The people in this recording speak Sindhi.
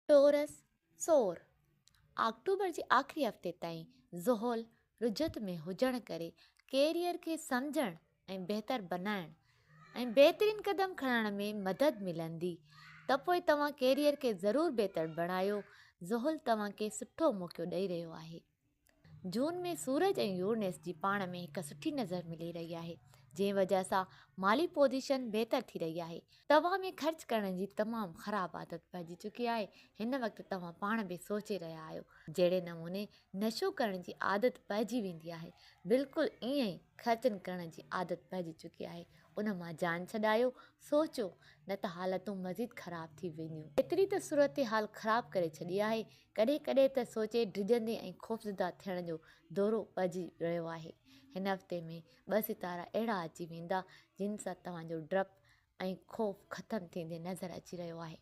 ٽورس، سور، آڪٽوبر جي آخري هفتي تائين زحل رجعت ۾ هجڻ ڪري ڪيريئر کي سمجهڻ ۽ بهتر بنائڻ ۽ بهترين قدم کڻڻ ۾ مدد ملندي ته پوء توهان ڪيريئر کي ضرور بهتر بڻايو، زحل توهان کي سٺو موقعو ڏئي رهيو آهي. جون ۾ سورج ۽ يورنيس جي پاڻ ۾ هڪ سٺي نظر ملي رهي آهي، جنهن وجهه سان مالي پوزيشن بهتر ٿي رهي آهي. توهان ۾ خرچ ڪرڻ جي تمام خراب عادت پئجي چڪي آهي، هن وقت توهان پاڻ به سوچي رهيا آهيو، جهڙي نموني نشو ڪرڻ جي عادت پئجي ويندي آهي، بلڪل ائين ئي خرچن ڪرڻ جي عادت پئجي چڪي آهي، ان مان جان ڇڏايو، سوچيو، نه ته حالتون مزيد خراب ٿي وينديون. ايتري ته صورتحال خراب ڪري ڇڏي آهي، ڪڏهن ڪڏهن ته سوچي ڊڄندي ۽ خوفزده ٿيڻ جو دورو پئجي رهيو آهي. هن هفتي ۾ ٻه ستارا اهڙا اچي ويندا، جن سان توهان جو ڊپ ۽ خوف ختم ٿيندي نظر اچي رهيو آهي.